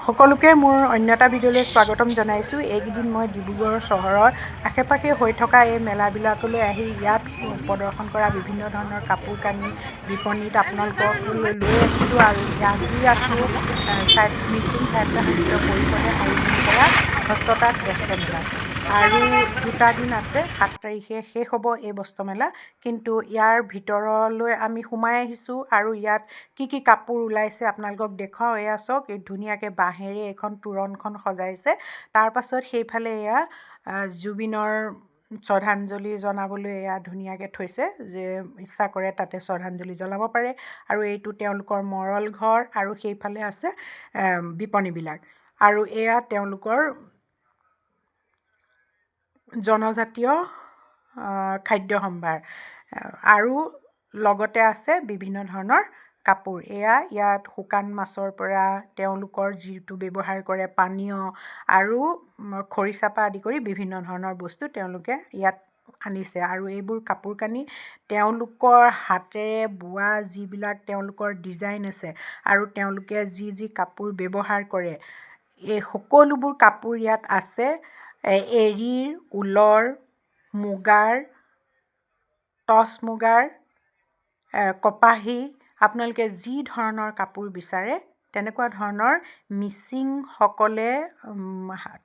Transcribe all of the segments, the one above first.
সকলোকে মোৰ অন্য এটা ভিডিঅ'লৈ স্বাগতম জনাইছোঁ। এইকেইদিন মই ডিব্ৰুগড় চহৰৰ আশে পাশে হৈ থকা এই মেলাবিলাকলৈ আহি ইয়াত প্ৰদৰ্শন কৰা বিভিন্ন ধৰণৰ কাপোৰ কানি বিপণীত আপোনালোকক লৈ আহিছোঁ। আৰু আজি আছোঁ মিচিং স্বায়ত্ত শাসিত পৰিষদে আয়োজন কৰা হস্ততাঁত বস্ত্ৰমেলাত। আৰু দুটা দিন আছে, 7 তাৰিখে শেষ হ'ব এই বস্ত্ৰমেলা। কিন্তু ইয়াৰ ভিতৰলৈ আমি সোমাই আহিছোঁ আৰু ইয়াত কি কি কাপোৰ ওলাইছে আপোনালোকক দেখুৱাওঁ। এয়া চাওক, এই ধুনীয়াকৈ বাঁহেৰে এখন তোৰণখন সজাইছে। তাৰপাছত সেইফালে এয়া জুবিনৰ শ্ৰদ্ধাঞ্জলি জনাবলৈ এয়া ধুনীয়াকৈ থৈছে, যে ইচ্ছা কৰে তাতে শ্ৰদ্ধাঞ্জলি জনাব পাৰে। আৰু এইটো তেওঁলোকৰ মৰল ঘৰ আৰু সেইফালে আছে বিপণীবিলাক। আৰু এয়া তেওঁলোকৰ জনজাতীয় খাদ্য সম্ভাৰ আৰু লগতে আছে বিভিন্ন ধৰণৰ কাপোৰ। এয়া ইয়াত শুকান মাছৰ পৰা তেওঁলোকৰ যিটো ব্যৱহাৰ কৰে পানীয় আৰু খৰিচা পৰা আদি কৰি বিভিন্ন ধৰণৰ বস্তু তেওঁলোকে ইয়াত আনিছে। আৰু এইবোৰ কাপোৰ কানি তেওঁলোকৰ হাতেৰে বোৱা যিবিলাক তেওঁলোকৰ ডিজাইন আছে আৰু তেওঁলোকে যি যি কাপোৰ ব্যৱহাৰ কৰে এই সকলোবোৰ কাপোৰ ইয়াত আছে। এৰীৰ, ঊলৰ, মুগাৰ, টচ মুগাৰ, কপাহী, আপোনালোকে যি ধৰণৰ কাপোৰ বিচাৰে তেনেকুৱা ধৰণৰ মিচিংসকলে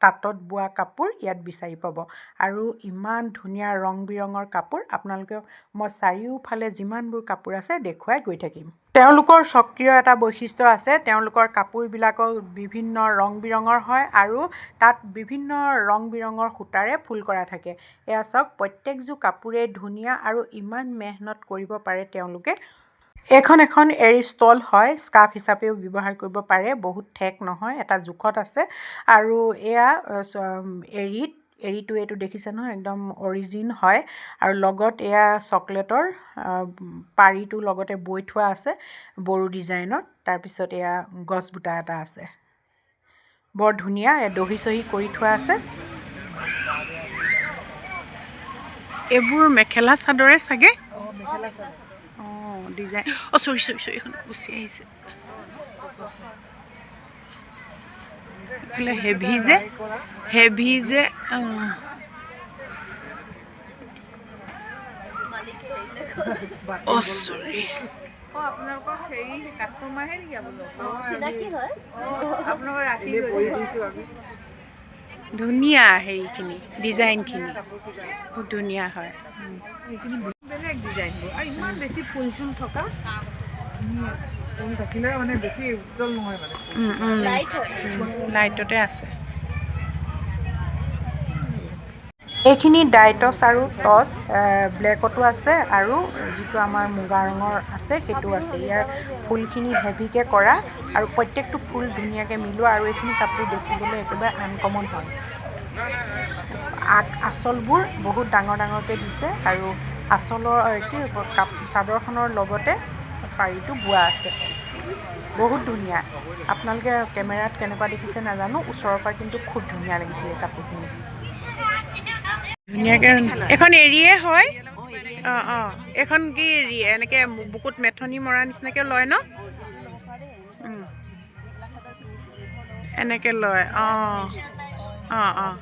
তাঁতত বোৱা কাপোৰ ইয়াত বিচাৰি পাব। আৰু ইমান ধুনীয়া ৰং বিৰঙৰ কাপোৰ আপোনালোকে মই চাৰিওফালে যিমানবোৰ কাপোৰ আছে দেখুৱাই গৈ থাকিম। তেওঁলোকৰ স্বকীয় এটা বৈশিষ্ট্য আছে, তেওঁলোকৰ কাপোৰবিলাকৰ বিভিন্ন ৰং বিৰঙৰ হয় আৰু তাত বিভিন্ন ৰং বিৰঙৰ সূতাৰে ফুল কৰা থাকে। এয়া চাওক, প্ৰত্যেকযোৰ কাপোৰে ধুনীয়া আৰু ইমান মেহনত কৰিব পাৰে তেওঁলোকে। এইখন এখন এৰী ষ্টল হয়, স্কাৰ্ফ হিচাপেও ব্যৱহাৰ কৰিব পাৰে, বহুত ঠেক নহয়, এটা জোখত আছে। আৰু এয়া এৰীটো এইটো দেখিছে নহয়, একদম অৰিজিন হয়। আৰু লগত এয়া চকলেটৰ পাৰিটো লগতে বৈ থোৱা আছে বড়ো ডিজাইনত। তাৰপিছত এয়া গছ বুটা এটা আছে, বৰ ধুনীয়া, দহি চহি কৰি থোৱা আছে। এইবোৰ মেখেলা চাদৰে চাগে, অঁ ডিজাইন। অঁ চৰি চৰি চৰি, এখন গুচি আহিছে। এইফালে হেভি যে, হেভি যে, অঁ চৰি। ধুনীয়া হেৰিখিনি, ডিজাইনখিনি বহুত ধুনীয়া হয়। বেলেগ ডিজাইনবোৰ আৰু ইমান বেছি ফুল চুল থকা থাকিলে মানে বেছি উজ্জ্বল নহয়, মানে লাইটতে আছে। এইখিনি ডাইটছ আৰু টচ ব্লেকতো আছে আৰু যিটো আমাৰ মুগা ৰঙৰ আছে সেইটোও আছে। ইয়াৰ ফুলখিনি হেভিকৈ কৰা আৰু প্ৰত্যেকটো ফুল ধুনীয়াকৈ মিলোৱা। আৰু এইখিনি কাপোৰ দেখিবলৈ একেবাৰে আনকমন হয়। আচলবোৰ বহুত ডাঙৰ ডাঙৰকৈ দিছে আৰু আচলৰ কি চাদৰখনৰ লগতে পাৰিটো বোৱা আছে, বহুত ধুনীয়া। আপোনালোকে কেমেৰাত কেনেকুৱা দেখিছে নাজানো, ওচৰৰ পৰা কিন্তু খুব ধুনীয়া লাগিছিলে কাপোৰখিনি। ধুনীয়াকৈ এখন এৰীয়ে হয়। অঁ অঁ, এইখন কি এনেকৈ বুকুত মেথনি মৰা নিচিনাকৈ লয় ন, এনেকৈ লয়। অঁ অঁ অঁ,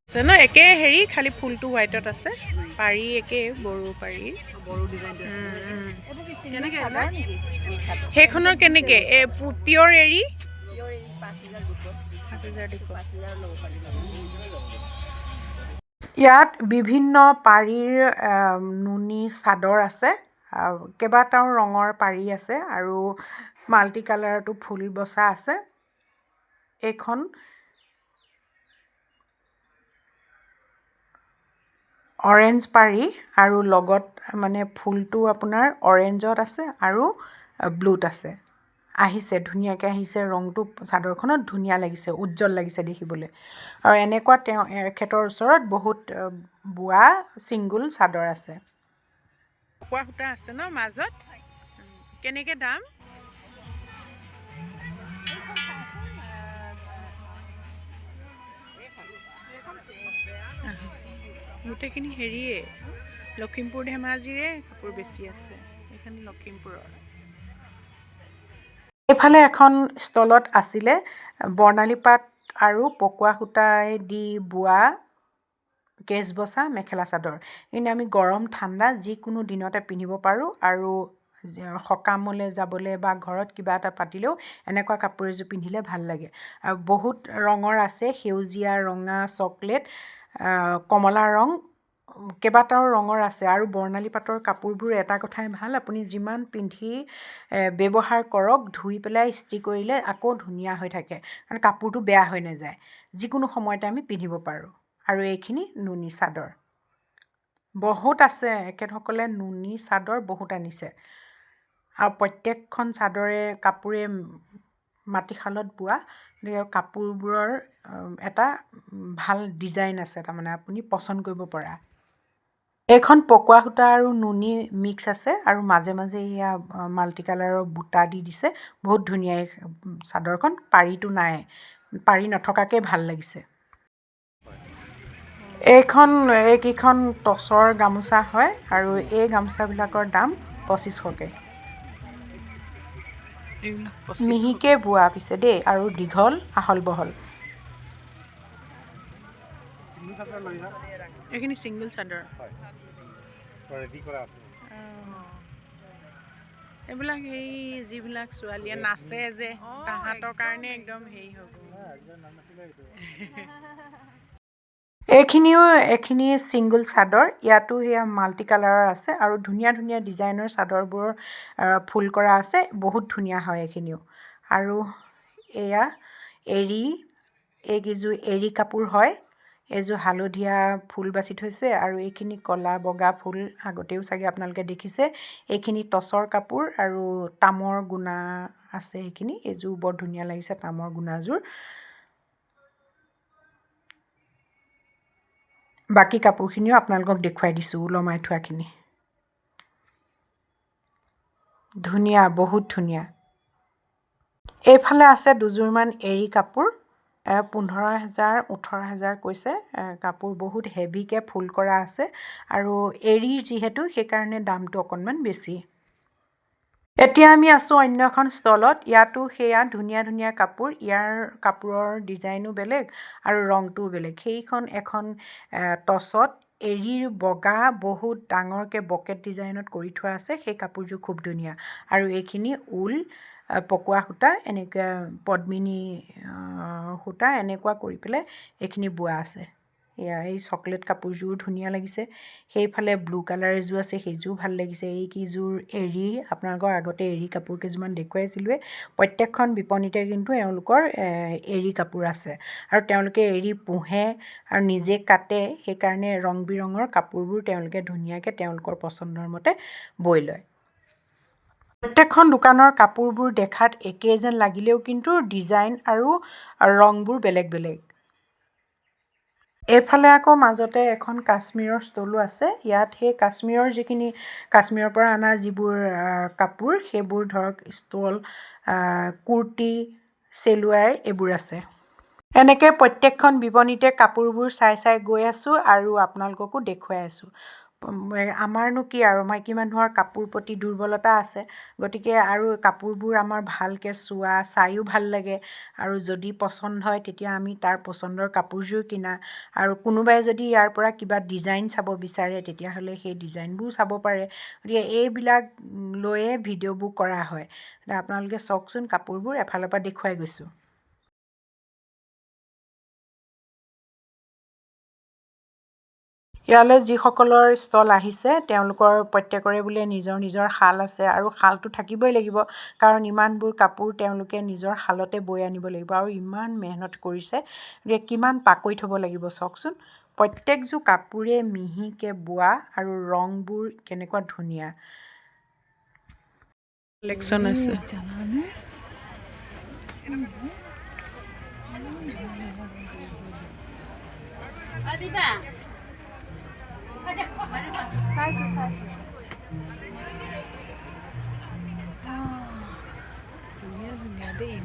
আছে ন একে হেৰি, খালি ফুলটো হোৱাইটত আছে। পাৰি একে বড়ো পাৰি। সেইখনৰ কেনেকৈ? পিয়ৰ এৰী 5200। ইয়াত বিভিন্ন পাৰিৰ নুনি চাদৰ আছে, কেইবাটাও ৰঙৰ পাৰি আছে আৰু মাল্টি কালাৰতো ফুল বচা আছে। এইখন অৰেঞ্জ পাৰি আৰু লগত মানে ফুলটো আপোনাৰ অৰেঞ্জত আছে আৰু ব্লুত আছে। আহিছে ধুনীয়াকৈ আহিছে ৰংটো, চাদৰখনত ধুনীয়া লাগিছে, উজ্জ্বল লাগিছে দেখিবলৈ। আৰু এনেকুৱা তেওঁ এখেতৰ ওচৰত বহুত বোৱা ছিংগুল চাদৰ আছে। পকোৱা সূতা আছে ন মাজত, কেনেকৈ দাম? গোটেইখিনি হেৰিয়ে লখিমপুৰ ধেমাজিৰে কাপোৰ বেছি আছে। এইখন লখিমপুৰৰ। এইফালে এখন ষ্টলত আছিলে বৰ্ণালী পাত আৰু পকোৱা সূতাই দি বোৱা কেচবচা মেখেলা চাদৰ। কিন্তু আমি গৰম ঠাণ্ডা যিকোনো দিনতে পিন্ধিব পাৰোঁ আৰু সকামলৈ যাবলৈ বা ঘৰত কিবা এটা পাতিলেও এনেকুৱা কাপোৰ এযোৰ পিন্ধিলে ভাল লাগে। আৰু বহুত ৰঙৰ আছে, সেউজীয়া, ৰঙা, চকলেট, কমলা ৰং, কেইবাটাও ৰঙৰ আছে। আৰু বৰ্ণালী পাতৰ কাপোৰবোৰ এটা কথাই ভাল, আপুনি যিমান পিন্ধি ব্যৱহাৰ কৰক, ধুই পেলাই ইস্ত্ৰি কৰিলে আকৌ ধুনীয়া হৈ থাকে, কাৰণ কাপোৰটো বেয়া হৈ নাযায়, যিকোনো সময়তে আমি পিন্ধিব পাৰোঁ। আৰু এইখিনি নুনি চাদৰ বহুত আছে, এখেতসকলে নুনি চাদৰ বহুত আনিছে। আৰু প্ৰত্যেকখন চাদৰে কাপোৰে মাটিশালত বোৱা, গতিকে কাপোৰবোৰৰ এটা ভাল ডিজাইন আছে, তাৰমানে আপুনি পচন্দ কৰিব পৰা। এইখন পকোৱা সূতা আৰু নুনি মিক্স আছে আৰু মাজে মাজে এয়া মাল্টি কালাৰৰ বুটা দি দিছে, বহুত ধুনীয়া এই চাদৰখন। পাৰিটো নাই, পাৰি নথকাকৈ ভাল লাগিছে। এইকেইখন টচৰ গামোচা হয় আৰু এই গামোচাবিলাকৰ দাম 2500কৈ। মিহিকৈ বোৱা পিছে দেই, আৰু দীঘল আহল বহল। এইখিনি ছিংগল চাদৰ। এইবিলাক এই যিবিলাক ছোৱালীয়ে নাচে যে, তাহাঁতৰ কাৰণে একদম হেৰি হ'ব। এইখিনিও এইখিনি ছিংগল চাদৰ, ইয়াতো সেয়া মাল্টি কালাৰৰ আছে আৰু ধুনীয়া ধুনীয়া ডিজাইনৰ চাদৰবোৰৰ ফুল কৰা আছে, বহুত ধুনীয়া হয় এইখিনিও। আৰু এয়া এৰী, এইকেইযোৰ এৰী কাপোৰ হয়, এইযোৰ হালধীয়া ফুল বাছি থৈছে আৰু এইখিনি ক'লা বগা ফুল আগতেও চাগে আপোনালোকে দেখিছে। এইখিনি টচৰ কাপোৰ আৰু তামৰ গুণা আছে এইখিনি, এইযোৰ বৰ ধুনীয়া লাগিছে তামৰ গুণাযোৰ। বাকী কাপোৰখিনিও আপোনালোকক দেখুৱাই দিছোঁ, ওলমাই থোৱাখিনি ধুনীয়া, বহুত ধুনীয়া। এইফালে আছে দুযোৰমান এৰী কাপোৰ, 15,000 18,000 কৈছে। কাপোৰ বহুত হেভিকৈ ফুল কৰা আছে আৰু এৰীৰ যিহেতু সেইকাৰণে দামটো অকণমান বেছি। এতিয়া আমি আছোঁ অন্য এখন ষ্টলত, ইয়াতো সেয়া ধুনীয়া ধুনীয়া কাপোৰ, ইয়াৰ কাপোৰৰ ডিজাইনো বেলেগ আৰু ৰংটোও বেলেগ। সেইখন এখন টচত এৰীৰ বগা বহুত ডাঙৰকৈ বকেট ডিজাইনত কৰি থোৱা আছে, সেই কাপোৰযোৰ খুব ধুনীয়া। আৰু এইখিনি ঊল, পকোৱা সূতা, এনেকুৱা পদ্মিনী সূতা এনেকুৱা কৰি পেলাই এইখিনি বোৱা আছে। এয়া এই চকলেট কাপোৰযোৰো ধুনীয়া লাগিছে। সেইফালে ব্লু কালাৰ এযোৰ আছে, সেইযোৰো ভাল লাগিছে। এইকেইযোৰ এৰী, আপোনালোকৰ আগতে এৰী কাপোৰ কেইযোৰমান দেখুৱাইছিলোঁৱে। প্ৰত্যেকখন বিপণীতে কিন্তু এওঁলোকৰ এৰী কাপোৰ আছে আৰু তেওঁলোকে এৰী পোহে আৰু নিজে কাটে, সেইকাৰণে ৰং বিৰঙৰ কাপোৰবোৰ তেওঁলোকে ধুনীয়াকৈ তেওঁলোকৰ পচন্দৰ মতে বৈ লয়। প্ৰত্যেকখন দোকানৰ কাপোৰবোৰ দেখাত একেই যেন লাগিলেও কিন্তু ডিজাইন আৰু ৰংবোৰ বেলেগ বেলেগ। এইফালে আকৌ মাজতে এখন কাশ্মীৰৰ ষ্টলো আছে, ইয়াত সেই কাশ্মীৰৰ যিখিনি কাশ্মীৰৰ পৰা অনা যিবোৰ কাপোৰ, সেইবোৰ ধৰক ষ্টল, কুৰ্তি, চেলোৱাৰ এইবোৰ আছে। এনেকৈ প্ৰত্যেকখন বিপণীতে কাপোৰবোৰ চাই চাই গৈ আছোঁ আৰু আপোনালোককো দেখুৱাই আছোঁ। আমাৰনো কি আৰু, মাইকী মানুহৰ কাপোৰ প্ৰতি দুৰ্বলতা আছে, গতিকে আৰু কাপোৰবোৰ আমাৰ ভালকৈ চোৱা, চায়ো ভাল লাগে আৰু যদি পচন্দ হয় তেতিয়া আমি তাৰ পচন্দৰ কাপোৰযোৰ কিনা। আৰু কোনোবাই যদি ইয়াৰ পৰা কিবা ডিজাইন চাব বিচাৰে তেতিয়াহ'লে সেই ডিজাইনবোৰ চাব পাৰে। গতিকে এইবিলাক লৈয়ে ভিডিঅ'বোৰ কৰা হয়। আপোনালোকে চাওকচোন, কাপোৰবোৰ এফালৰ পৰা দেখুৱাই গৈছোঁ। ইয়ালৈ যিসকলৰ ষ্টল আহিছে তেওঁলোকৰ প্ৰত্যেকৰে বোলে নিজৰ নিজৰ শাল আছে আৰু শালটো থাকিবই লাগিব, কাৰণ ইমানবোৰ কাপোৰ তেওঁলোকে নিজৰ শালতে বৈ আনিব লাগিব আৰু ইমান মেহনত কৰিছে, গতিকে কিমান পাকৈত হ'ব লাগিব চাওকচোন। প্ৰত্যেকযোৰ কাপোৰে মিহিকৈ বোৱা আৰু ৰংবোৰ কেনেকুৱা ধুনীয়া। কালেকশ্যন আছে।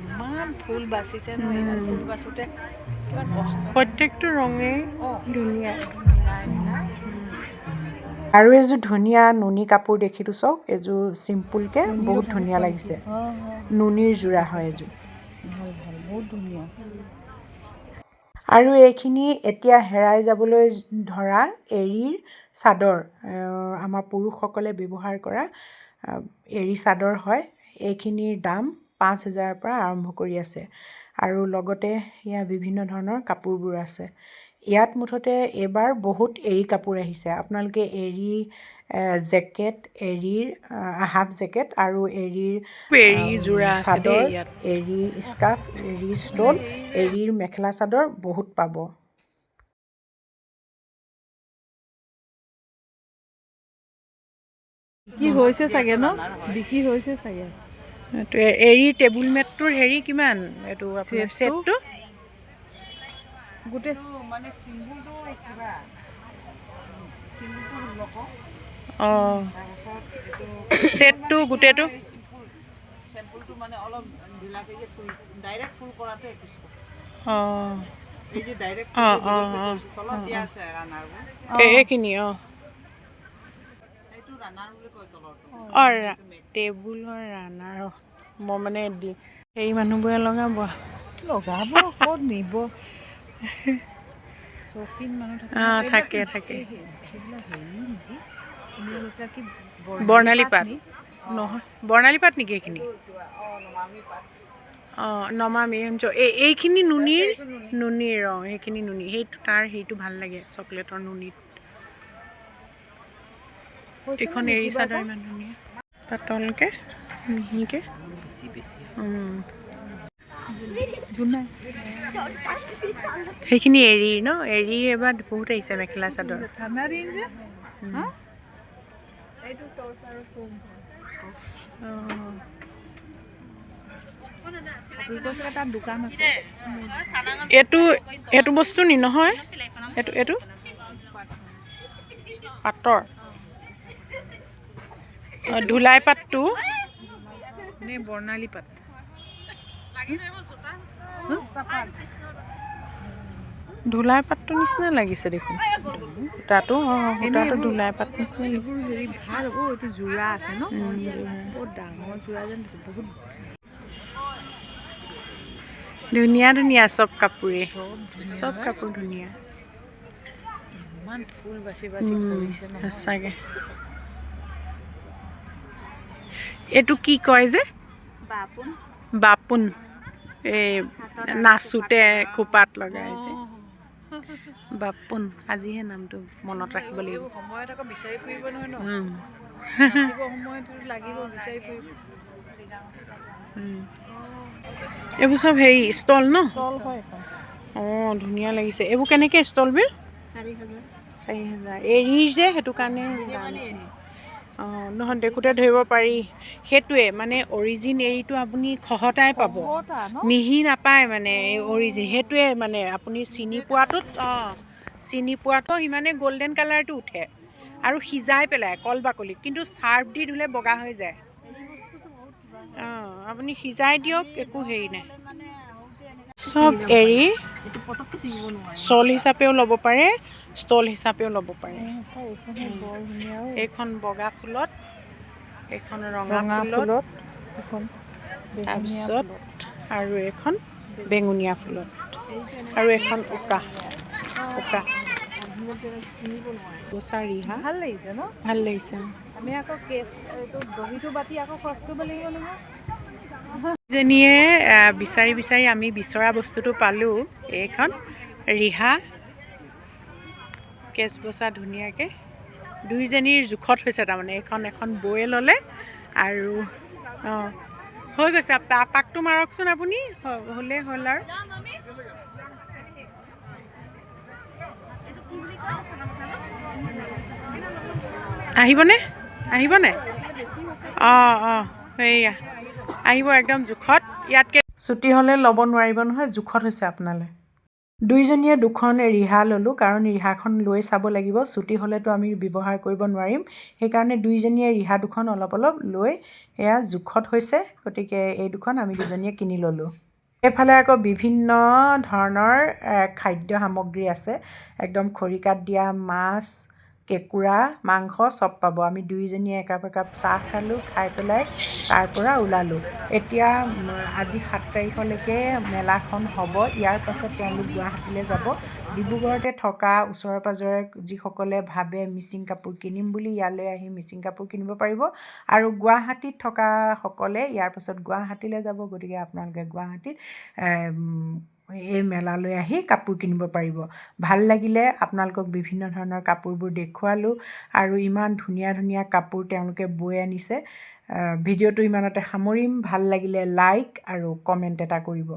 ইমান ফুল বাচিছে নহয়, ইমান ফুল বাচোতে কিমান কষ্ট। প্ৰত্যেকটো ৰঙে ধুনীয়া। মিলাই মিলাই। আৰু এযোৰ ধুনীয়া নুনি কাপোৰ দেখিলোঁ চাওক, এযোৰ চিম্পুলকৈ বহুত ধুনীয়া লাগিছে। নুনিৰ যোৰা হয় এযোৰ। ভাল ভাল, বহুত ধুনীয়া। আৰু এইখিনি এতিয়া হেৰাই যাবলৈ ধৰা এৰীৰ চাদৰ, আমাৰ পুৰুষসকলে ব্যৱহাৰ কৰা এৰী চাদৰ হয়। এইখিনিৰ দাম 5000ৰ পৰা আৰম্ভ কৰি আছে। আৰু লগতে ইয়াত বিভিন্ন ধৰণৰ কাপোৰবোৰ আছে। ইয়াত মুঠতে এইবাৰ বহুত এৰী কাপোৰ আহিছে। আপোনালোকে এৰী জেকেট, এৰীৰ হাফ জেকেট আৰু এৰীৰ এৰী যোৰা আছে দেই চাদৰ, ইয়াত। এৰীৰ স্কাৰ্ফ, এৰীৰ ষ্টল, এৰীৰ মেখেলা চাদৰ বহুত পাব। বিক্ৰী হৈছে চাগে ন? বিক্ৰী হৈছে চাগে। এইটো এৰী টেবুল মেটটোৰ হেৰি কিমান? এইটো আপোনাৰ ছেটটো? ছেটটো? গোটেই মানে চিম্বুলটো কিবা চিম্বুলটো 1600। তাৰপাছত এইটো ছেটটো গোটেইটো? চেম্পুলটো মানে অলপ ঢিলাকে যে ফুল, ডাইৰেক্ট ফুল কৰাটো 2100। এই যে ডাইৰেক্ট তলত দিয়া আছে ৰানাৰবোৰ। এইখিনি সেইটো ৰানাৰ বুলি কয় তলৰটো। টেবুলৰ ৰানাৰ। মই মানে দি হেৰি মানুহবোৰে লগাব। লগাব, ক'ত নিব, চৌখিন মানুহ থাকে। থাকে থাকে। সেইবিলাক হেৰি নেকি, এইবিলাক কি? বৰ্ণালী পাত নহয়, বৰ্ণালী পাত নেকি এইখিনি? নমামি এই এইখিনি নুনিৰ, নুনিৰ। সেইখিনি নুনি, সেইটো তাৰ সেইটো ভাল লাগে চকলেটৰ নুনিত। এইখন এৰী চাদৰ ইমান ধুনীয়া, পাতলকে মিহিকে। সেইখিনি এৰীৰ ন? এৰীৰ এবাৰ বহুত আহিছে মেখেলা চাদৰ। ঠাণ্ডা দিন যে। আপোনালোকৰ চাগে তাত দোকান আছে। এইটো এইটো বস্তু নি? নহয়, এইটো এইটো পাটৰ। ধুলাই পাতটো নে বৰ্ণালী পাত? ধুলাই পাতটো নিচিনা লাগিছে দেখোন সূতাটো। সূতাটো ধুলাই পাত নিচিনা লাগিছে। এইবোৰ হেৰি ভাল হ'ব। এইটো যোৰা আছে ন? বহুত ডাঙৰ যোৰা যেন বহুত। ধুনীয়া ধুনীয়া চব কাপোৰে, চব কাপোৰ ধুনীয়া। ইমান ফুল বাচি বাচি কৰিছে নহয়। সঁচাকে। এইটো কি কয় যে, বাপোন, এই নাচোতে খোপাত লগাই যে বাপোন। আজিহে নামটো মনত ৰাখিব লাগিব। এইবোৰ সময়ত আকৌ বিচাৰি ফুৰিব নহয় ন? নাচিব সময়ত লাগিব, বিচাৰি ফুৰিব। এইবোৰ চব হেৰি ষ্টল ন? তল হয় এখন। ধুনীয়া লাগিছে। এইবোৰ কেনেকৈ ষ্টলবিল? 4000। এৰীৰ যে, সেইটো কাৰণে দাম। নহয়, দেখোঁতে ধৰিব পাৰি। সেইটোৱে মানে অৰিজিন এৰীটো আপুনি খহটাই পাব, খহটা ন? মিহি নাপায়। মানে এই অৰিজিন সেইটোৱে মানে আপুনি চিনি পোৱাটোত, চিনি পোৱাটো সিমানে গল্ডেন কালাৰটো উঠে আৰু সিজাই পেলাই কল বাকলিত। কিন্তু চাৰ্ফ দি ধুলে বগা হৈ যায়। আপুনি সিজাই দিয়ক, একো হেৰি নাই। চব এৰী শ্বল হিচাপেও ল'ব পাৰে, ষ্টল হিচাপেও ল'ব পাৰে। এইখনো বৰ ধুনীয়া অ'। এইখন বগা ফুলত, এইখন ৰঙা ৰঙা ফুলত, ফুলত এখন বেঙুনীয়া তাৰপিছত ফুলত। আৰু এখন বেঙুনীয়া ফুলত আৰু এখন উকা উকা বচা ৰিহা। ভাল লাগিছে ন? ভাল লাগিছে। আমি আকৌ কেচ এইটো দহিটো বাতি আকৌ খৰচ কৰিব লাগিব নহয়। জনীয়ে বিচাৰি বিচাৰি আমি বিচৰা বস্তুটো পালোঁ। এইখন ৰিহা কেচ বচা ধুনীয়াকৈ দুইজনীৰ জোখত হৈছে। তাৰমানে এইখন এখন বয়ে ল'লে আৰু হৈ গৈছে। পাকটো মাৰকচোন আপুনি, হ'লে হ'ল আৰু। আহিবনে? আহিবনে? সেইয়া আহিব একদম জোখত। ইয়াতকৈ ছুটি হ'লে ল'ব নোৱাৰিব নহয়। জোখত হৈছে আপোনালৈ। দুইজনীয়ে দুখন ৰিহা ল'লোঁ, কাৰণ ৰিহাখন লৈ চাব লাগিব। ছুটি হ'লেতো আমি ব্যৱহাৰ কৰিব নোৱাৰিম। সেইকাৰণে দুইজনীয়ে ৰিহা দুখন অলপ অলপ লৈ এয়া জোখত হৈছে, গতিকে এই দুখন আমি দুজনীয়ে কিনি ল'লোঁ। এইফালে আকৌ বিভিন্ন ধৰণৰ খাদ্য সামগ্ৰী আছে, একদম খৰিকাত দিয়া মাছ। কেঁকুৰা, মাংস চব পাব। আমি দুয়োজনীয়ে একাপ একাপ চাহ খালোঁ, খাই পেলাই তাৰ পৰা ওলালোঁ। এতিয়া আজি 7 তাৰিখলৈকে মেলাখন হ'ব। ইয়াৰ পাছত তেওঁলোক গুৱাহাটীলৈ যাব। ডিব্ৰুগড়তে থকা ওচৰে পাঁজৰে যিসকলে ভাবে মিচিং কাপোৰ কিনিম বুলি, ইয়ালৈ আহি মিচিং কাপোৰ কিনিব পাৰিব। আৰু গুৱাহাটীত থকাসকলে ইয়াৰ পাছত গুৱাহাটীলৈ যাব। গতিকে আপোনালোকে গুৱাহাটীত এই মেলালৈ আহি কাপোৰ কিনিব পাৰিব। ভাল লাগিলে, আপোনালোকক বিভিন্ন ধৰণৰ কাপোৰবোৰ দেখুৱালোঁ আৰু ইমান ধুনীয়া ধুনীয়া কাপোৰ তেওঁলোকে বৈ আনিছে। ভিডিঅ'টো ইমানতে সামৰিম। ভাল লাগিলে লাইক আৰু কমেণ্ট এটা কৰিব।